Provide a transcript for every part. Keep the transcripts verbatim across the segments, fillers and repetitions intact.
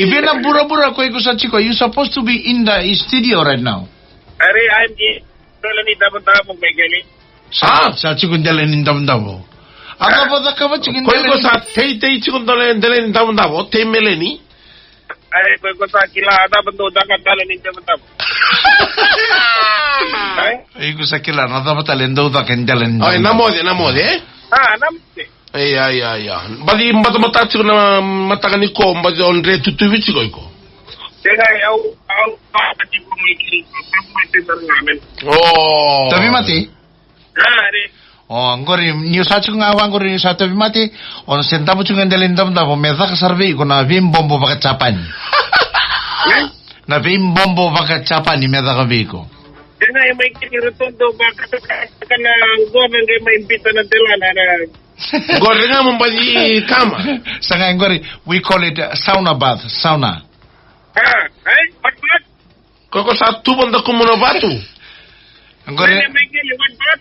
Ivei na burabura ko iko sa tiko? You supposed to be in the studio right now. Are, I'm in. Dela ni Davodavo, Michael. Sa, sa tiko dela ni Davodavo. A cava cakava tiko dela ni... Ko iko sa teitei tiko dela, dela ni Davodavo, tei meleni. Are, ko iko sa kila a cava dou caka dela ni Davodavo. Ai? Iko sa kila na cava tale dou caka dela ni Davodavo. Ai, na moce, na moce, e? A, na moce. Ia, ia, ia. Baci batabata tiko na mataka ni ko, baci o dre tutuvi tiko iko. Sega, au, au, au, tiko mai ki, mai ki sa na men. O. Tauvimate? A, re. O, qori, ni o sa tiko ga vaqori ni o sa tauvimate, o na se davo tiko ga dela ni Davodavo, me caka sara vei iko na veibobo vaka-Japani. E? Na veibobo vaka-Japani me caka vei iko. Sega, e mai kini rototo vaka, vaka na gona qai mai bita na delana, na Qori ga mo baci kama. Sa ga qori, we call it, uh, sauna bath, sauna. A, e? What, what? Ko iko sa tuva dakumu na vatu. Qori. Wait, Michael, what, what?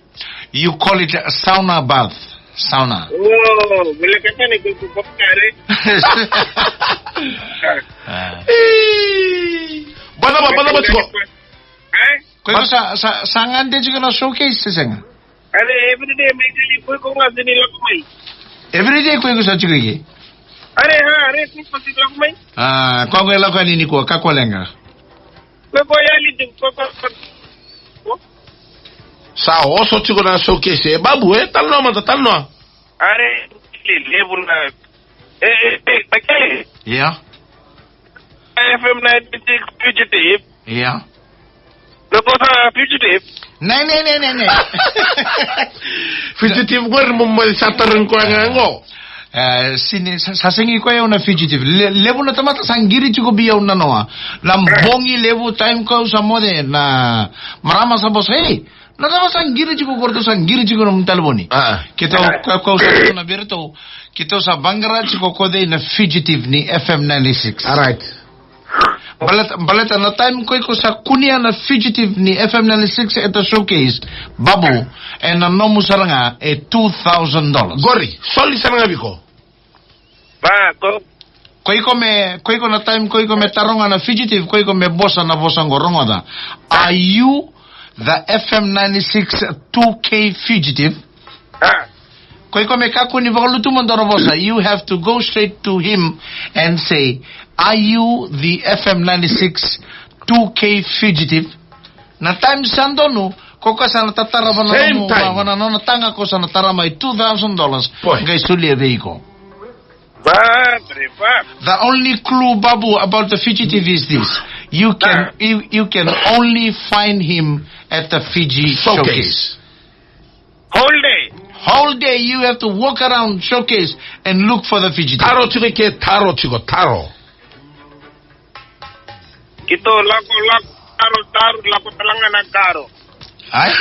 You call it, uh, sauna bath, sauna. O, vale ka tani ko ko ko kare. A. Ii. Bata ba, bata ba tiko. E? Ko iko sa, sa, sa gade tiko na showcase se sega? Are, everyday mai tali ko iko ga sini lako mai. Everyday ko iko sa tiko i ke? Are, ha, are, ko iko sini lako mai. A, ko iko e lako yani nikua, kakua leqa. Ko iko yali tiko, ko iko, ko iko. Sa oso tiko na showcase, e Babu, e, talanoa mada, talanoa. Are, le, levu na, e, e, e, take. Ia. F M ninety-six Fugitive. Ia. Ko iko sa Fugitive? Nei, nei, nei, nei, nei. Fugitive qori mo mai sa tarogi koya ga qo. E, sini, sa, sa sega ni koya au na Fugitive. Le, levu na tamata sa qiri tiko vei au na noa. Na bogi levu time ko au sa moce na marama sa vosa, ei, na cava sa qiri tiko qori, tou sa qiri tiko nomu talevoni. A. Keitou, ko, ko au sa tukuna vei iratou, keitou sa vaqara tiko ko cei na Fugitive ni F M ninety-six. All right. Baleta, baleta na time ko iko sa kunea na Fugitive ni F M ninety-six at the showcase, Babu, ena nomu sara ga e two thousand dollars. Qori, soli sara ga vei iko. Ba, ko. Ko iko me, ko iko na time ko iko me taroga na Fugitive, ko iko me vosa na vosa qo, rogoca. Are you the F M ninety-six two K Fugitive? A. Ko iko me kakua ni vakalutuma dua na vosa. You have to go straight to him and say, "Are you the F M ninety-six two K Fugitive?" Na time sa donu, ko koya sa na tatara vana nomu, vana nona taga, ko sa na tara mai two thousand dollars. Boy. Qai solia vei iko. Ba, bre, ba. The only clue, Babu, about the Fugitive is this. You can, you, you can only find him at the Fiji Showcase. Whole day. Whole day you have to walk around Showcase and look for the Fugitive. Taro tiko i ke, taro tiko, taro. Keitou lako, lako, taro, taro, lako tale ga na karo. Ai?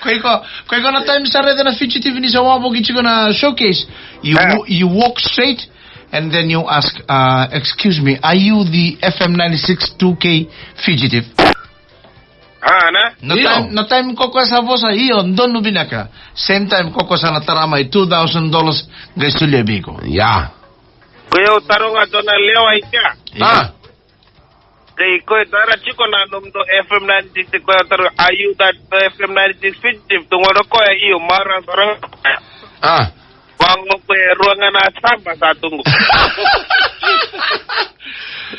Ko iko, ko iko na time sa raica na Fugitive ni sa wavoki tiko na Showcase. You wa-, you walk straight and then you ask, uh, "Excuse me, are you the F M ninety-six two K Fugitive?" A, na? Na time, na time ko koya sa vosa, io, donu vinaka. Same time ko koya sa na tara mai two thousand dollars, qai solia vei iko. Ia. Ko au taroga dua na lewa i kea. Ia. A. Kei koya tara tiko na nomudou F M ninety-six, koya taroga, "Are you that F M ninety-six Fugitive?" Tukuna o koya, "Io, mara sara." A. Vaqo ko e rua ga na saba sa tu qo.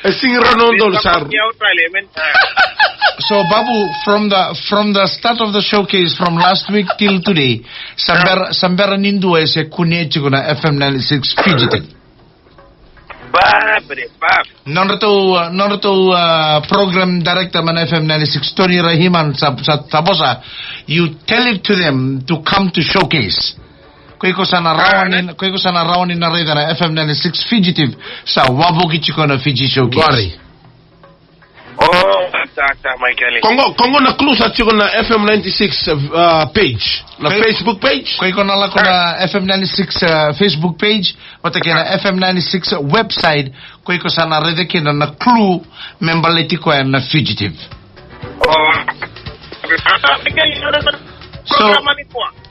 E sega ni rua na udolu sa rua. So, Babu, from the, from the start of the Showcase, from last week till today, sa bera, sa bera ni dua e se kunea tiko na F M ninety-six Fugitive. Ba, bre, ba. Nodratou, uh, nodratou, uh, program director mai na F M ninety-six, Tony Rahiman, sa, sa, sa vosa, you tell it to them to come to Showcase. Ko iko sa na rawa ni, ko iko sa na rawa ni na raica na F M ninety-six Fugitive, sa wavoki tiko na Fiji Showcase. Qori. O, sa, sa, Michael. Ko qo, ko qo na clue sa tiko na F M ninety-six, uh, page. Na Facebook page. Ko iko na lako na F M ninety-six, uh, Facebook page. Vata kei na F M ninety-six website, ko iko sa na raica kina na clue me baleti koya na Fugitive. O. So,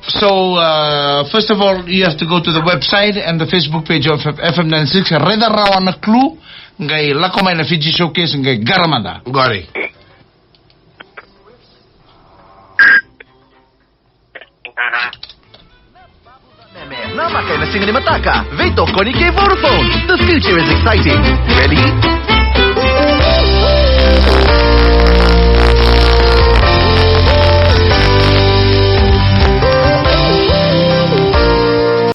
So, uh, first of all, you have to go to the website and the Facebook page of F M ninety-six. Raica rawa na clue, qai lako mai na Fiji Showcase, qai qara mada. Qori. Namaka ena siga ni mataka, veitokoni kei Vodafone. The future is exciting. Ready?